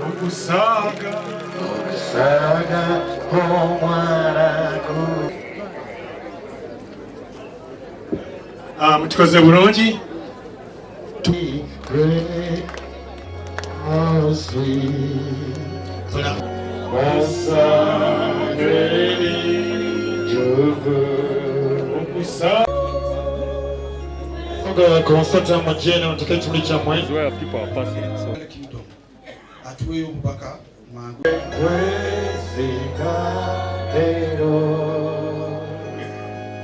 Okusaaga. Okusaaga omwana ku Ah, mutukoze bulungi. Great, oh sweet. Okusaaga. Konsata mujene mutuke ekimuli kyammwe. Where people are passing. So. Kingdom atuweeyo obubaka mangu. Kwezika leero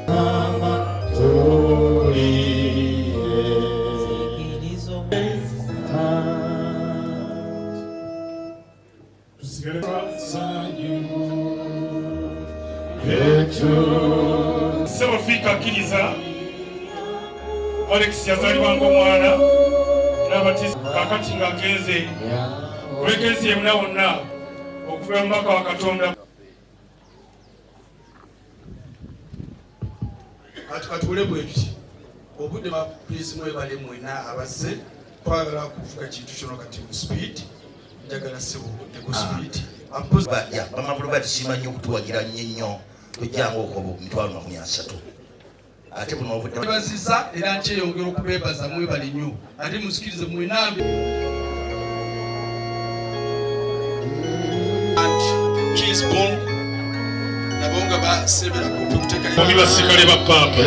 mama tuliye. Tusigale sanyu. Yetu. Ssebo Fiika akkiriza Alex yazaalibwa ng'omwana n'abatiza kaakati ng'agenze ku Ekereziya emuna wonna okuva mu maka wa Katonda. Kati katuule bwe tuti obudde ba please, mwebale mwena abazze. Twagala kuvuga kintu kino kati mu speed. Njagala ssebo obudde ku speed. Ampozi. Ya bamabulu batusiima nnyo okutuwagira nnyo nnyo. Tojjanga okobo 300,000 ate buno obudde. Bebaziza era nkyeyongera okubeebaza. Mwebale nnyo ate musikirize mwena and Kingsbon nabo nga basebera kumpi okuteeka. Bombi basirikale ba Paapa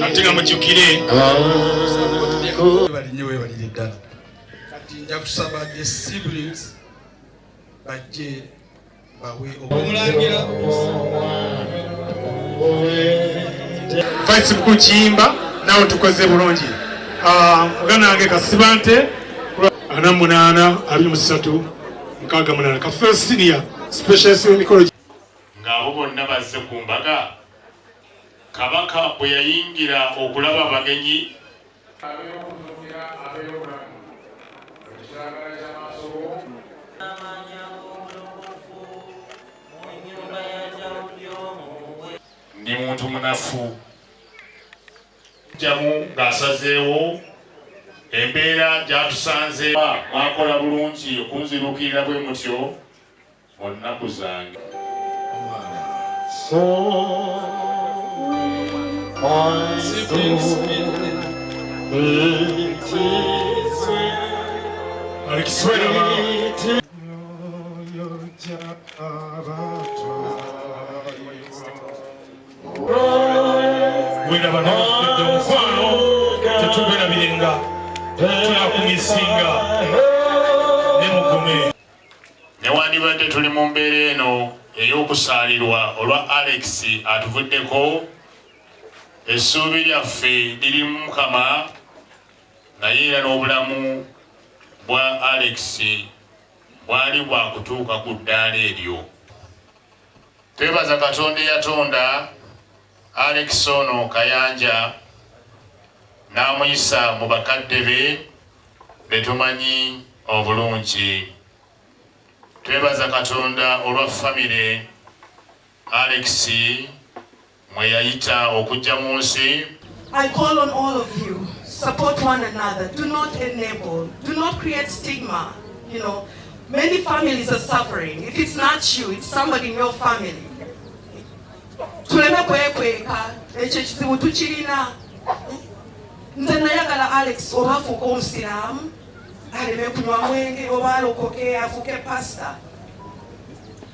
ate nga mujjukire. Webale nnyo, webalire ddala. Kati nja kusaba the siblings bajje bawe omulangira. Vice Mukulu Kiyimba, naawe tukoze bulungi. Ah, muganda wange Kasibante, 48 23 68 Kafeero Senior Specialist w'emikolo. Ng'abo bonna bazze ku mbaga, kabaka bwe yayingira okulaba abagenyi. Abeewokuzuukira, abeewobulamu, ekikyagala ky'amaaso go. Amanya obulokofu mu nnyumba ya Dawudi omuwe. Ndi muntu munafu jamu ng'asazeewo embeera gy'atusanze. Mwakola bulungi okunziruukirira bwe mutyo mu nnaku zange. So my Siblings. Soul, it is well. Alex Weraba. It is Weraba n'abafudde omukwano tetugwerabirenga, tunakumisinga ne mugume. Newandibadde tuli mu mbeera eno ey'okusaalirwa olwa Alex atuvuddeko, essuubi lyaffe liri mu Mukama, naye era n'obulamu bwa Alex bwali bwakutuuka ku ddaala eryo. Twebaza Katonda eyatonda Alex ono Kayanja n'amuyisa mu bakadde be betumanyi obulungi. Twebaza Katonda olwa famire Alex mwe yayita okujja mu nsi. I call on all of you, support one another. Do not enable, do not create stigma. Many families are suffering. If it's not you, it's somebody in your family. Tuleme kwekweka, ekyo ekizibu tukirina. Nze nayagala Alex oba afuuke omusiraamu, aleme kunywa mwenge, oba alokoke afuuke pasita.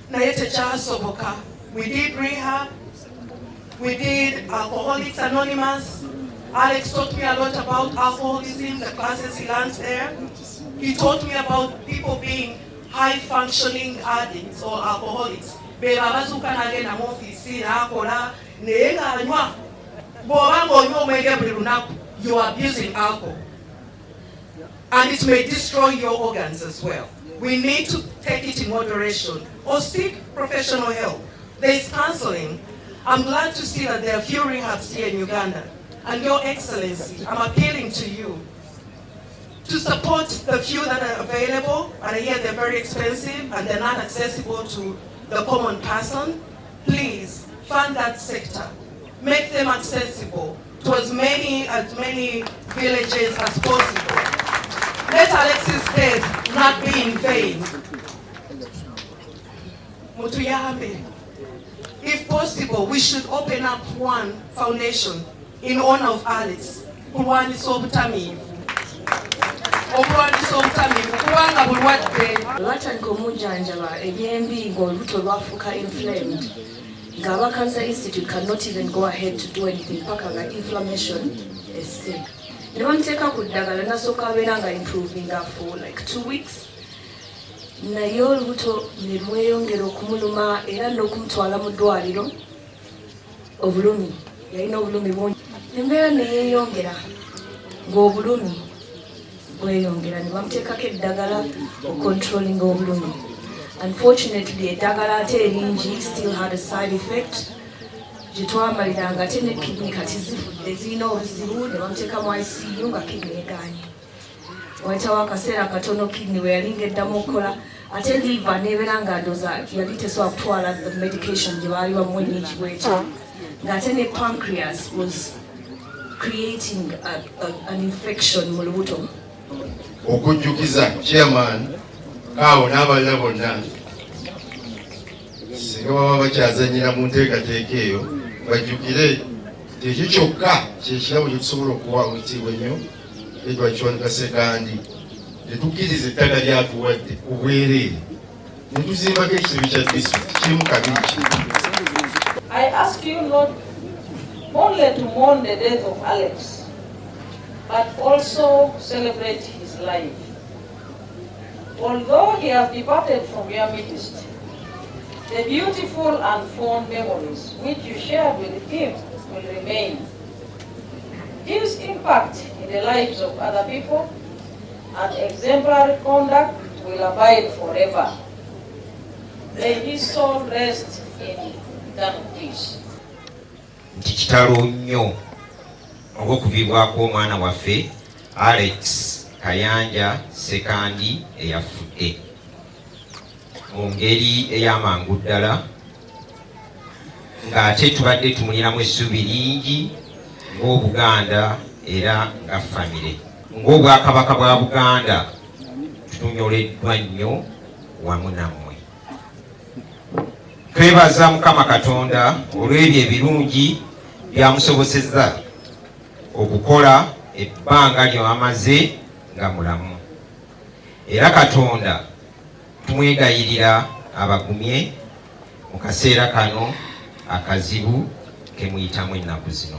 Naye tekyasoboka. We did rehab, we did Alcoholics Anonymous. Alex taught me a lot about alcoholism, the classes he learned there. He taught me about people being high functioning addicts or alcoholics. Be abazuuka n'agenda mu ofiisi n'akola naye ng'anywa. Bw'oba ng'onywa omwenge buli lunaku, you are abusing alcohol. And it may destroy your organs as well. We need to take it in moderation or seek professional help. There is counseling. I'm glad to see that there are few rehabs here in Uganda. And Your Excellency, I'm appealing to you to support the few that are available, but I hear they're very expensive and they're not accessible to the common person. Please fund that sector. Make them accessible to as many villages as possible. Let Alex's death not be in vain. Mutuyambe. If possible, we should open up one foundation in honor of Alex. Kulwanyisa obutamiivu. Okulwanyisa obutamiivu kubanga bulwadde. Batandika omujjanjaba ebyembi ng'olubuto lwafuuka inflamed, ng'aba Cancer Institute cannot even go ahead to do anything paka nga inflammation esse. Ne bamuteeka ku ddagala, nasooka abeera nga improvinga for like 2 weeks, naye olubuto ne lweyongera okumuluma era n'okumutwala mu ddwaliro. Obulumi, yalina obulumi bungi, embeera neyeeyongera ng'obulumi bweyongera, ne bamuteekako eddagala ocontrollinga obulumi. Unfortunately, eddagala ate eringi still had a side effect gye twamaliranga, ate ne kidney kati zifudde zirina obuzibu, ne bamuteeka mu ICU nga kidney eganye. Wayitawo akaseera katono, kidney we yalinga eddamu okukola, ate liver nebeera nga ndooza yali tesobola kutwala the medication gye baali bamuwa ennyingi bwetyo, ng'ate ne pancreas was creating an infection mu lubuto. Okujjukiza chairman kaawo n'abalala bonna, singa baba bakyazanyira mu nteekateeka eyo, bajjukire nti ekyo kyokka kyekirabo kyetusobola okuwa ekitiibwa ennyo Edward Kiwanuka Ssekandi. Tetukkiriza ettaka lyatuwadde ku bwereere ne tuzimbako ekitebe kya disitulikiti kirimu kabiri ki. I ask you not only to mourn the death of Alex, but also celebrate his life. Although he has departed from your midst, the beautiful and fond memories which you shared with him will remain. His impact in the lives of other people and exemplary conduct will abide forever. May his soul rest in eternal peace. Nti kitalo nnyo olw'okuviibwako omwana waffe Alex Kayanja Sekandi eyafudde mu ngeri ey'amangu ddala, ng'ate tubadde tumulinamu essuubi lingi ng'Obuganda era nga famire. Ng'Obwakabaka bwa Buganda tunyoleddwa nnyo wamu nammwe. Twebaza Mukama Katonda olw'ebyo ebirungi byamusobosezza okukola ebbanga ly'amaze nga mulamu, era Katonda tumwegayirira abagumye mu kaseera kano akazibu ke muyitamu ennaku zino.